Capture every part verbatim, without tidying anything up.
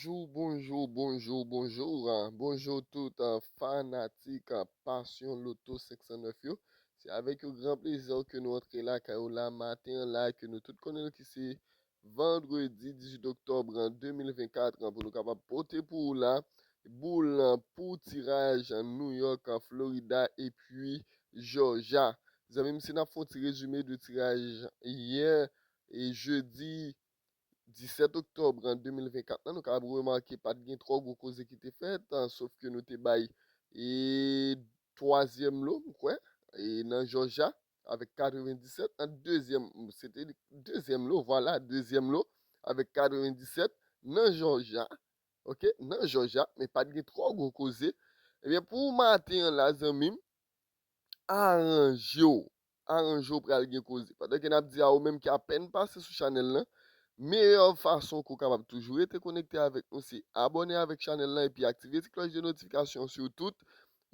Bonjou, bonjou, bonjou, bonjou. Bonjou tout fanatik Passion Lotto senk san nèf yo. Se avèk yon gran plezi ke nou antre lakay ou la maten an la, ke nou tout konnen ki se vandredi dizuit oktòb de mil vennkat, pou nou kapab pote pou ou la boul pou tiraj New York, Florida epi Georgia. Zanmi m, si n ap fè yon ti rezime de tiraj yè e jedi disèt oktòb de mil vennkat lan, nou kapab remake pa t gen twò gwo koze ki te fèt, sof ke nou te bay e twazyèm lo, m kwè, e nan Georgia avèk katrevendisèt, an dezyèm, se te dezyèm lo, vwala, dezyèm lo avèk katrevendisèt nan Georgia, oke, nan Georgia, men pa t gen twò gwo koze. Ebyen, pou maten an la, zanmi m, aranje w, aranje w pral gen koze. Pandan ke n ap di a ou menm ki apèn pase sou chanèl lan, meyè fason ke w kapab toujou rete konekte avèk nou, se abòne avèk chanèl lan epi aktive ti klòch de notifikasyon sou tout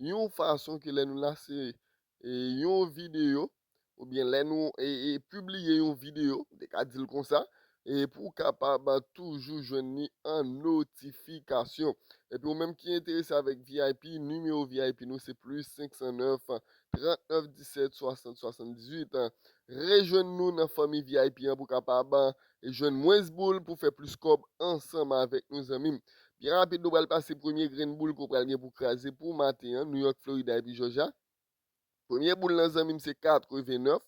yon fason ke lè nou lase e, yon videyo, oubyen lè nou e, e, pibliye yon videyo, m te ka di l konsa, e pou w kapab toujou jwenn li an notifikasyon. Epi ou menm ki enterese avèk V I P, nimewo V I P nou se plis senk san nèf, trant nèf disèt, swasant swasanndizuit. Rejwenn nou nan fanmi V I P an pou w kapab e jwenn mwens boul pou fè plis kòb ansanm avèk nou, zanmi m. Byen rapid, nou pral pase premye grenn boul ke w pral gen pou kraze pou maten an, New York, Florida epi Georgia. Premye boul lan, zanmi m, se katrevennèf,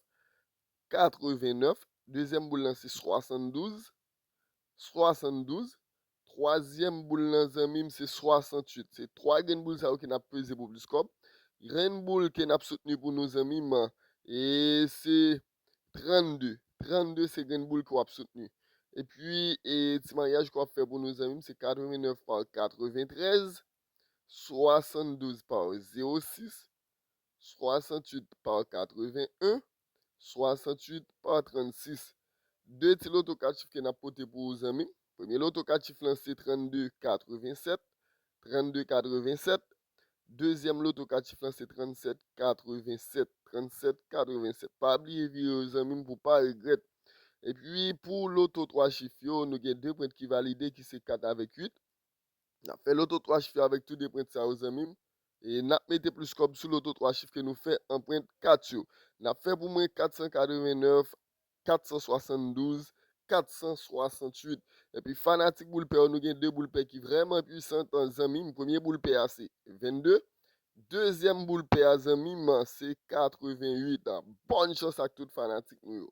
katrevennèf. Dezyèm boul lan, se swasanndouz, swasanndouz. Twazyèm boul lan, zanmi m, se swasantuit. Se twa grenn boul sa yo ke n ap peze pou plis kòb. Grenn boul ke n ap soutni pou nou, zanmi m, e se trannde. Trannde se grenn boul ke w ap soutni. Epi, e ti maryaj ke w ap fè pou nou, zanmi m, se katrevennèf pa katreventrèz, swasanndouz pa zewo sis, swasantuit pa katreven en, swasantuit pa trannsis. De ti loto kat chif ke n ap pote pou ou, zanmi m. Premye loto kat chif lan se trannde katrevensèt, trannde katrevensèt. Dezyèm loto kat chif lan se trannsèt katrevensèt, trannsèt katrevensèt. Pa bliye vire yo, zanmi m, pou w pa regrèt. Epi pou loto twa chif yo, nou gen de pwent ki valide, ki se kat avèk uit. N ap fè loto twa chif yo avèk tou de pwent sa yo, zanmi m. E n ap mete plis kòb sou loto twa chif ke nou fè an pwent kat yo. N ap fè pou mwen kat san katrevennèf, kat san swasanndouz, kat san swasantuit. Epi fanatik boul pè yo, nou gen de boul pè ki vrèman pwisan, zanmi m. Premye boul pè a se vennde. Dezyèm boul pè a, zanmi m, se katrevenuit. Bòn chans ak tout fanatik nou yo.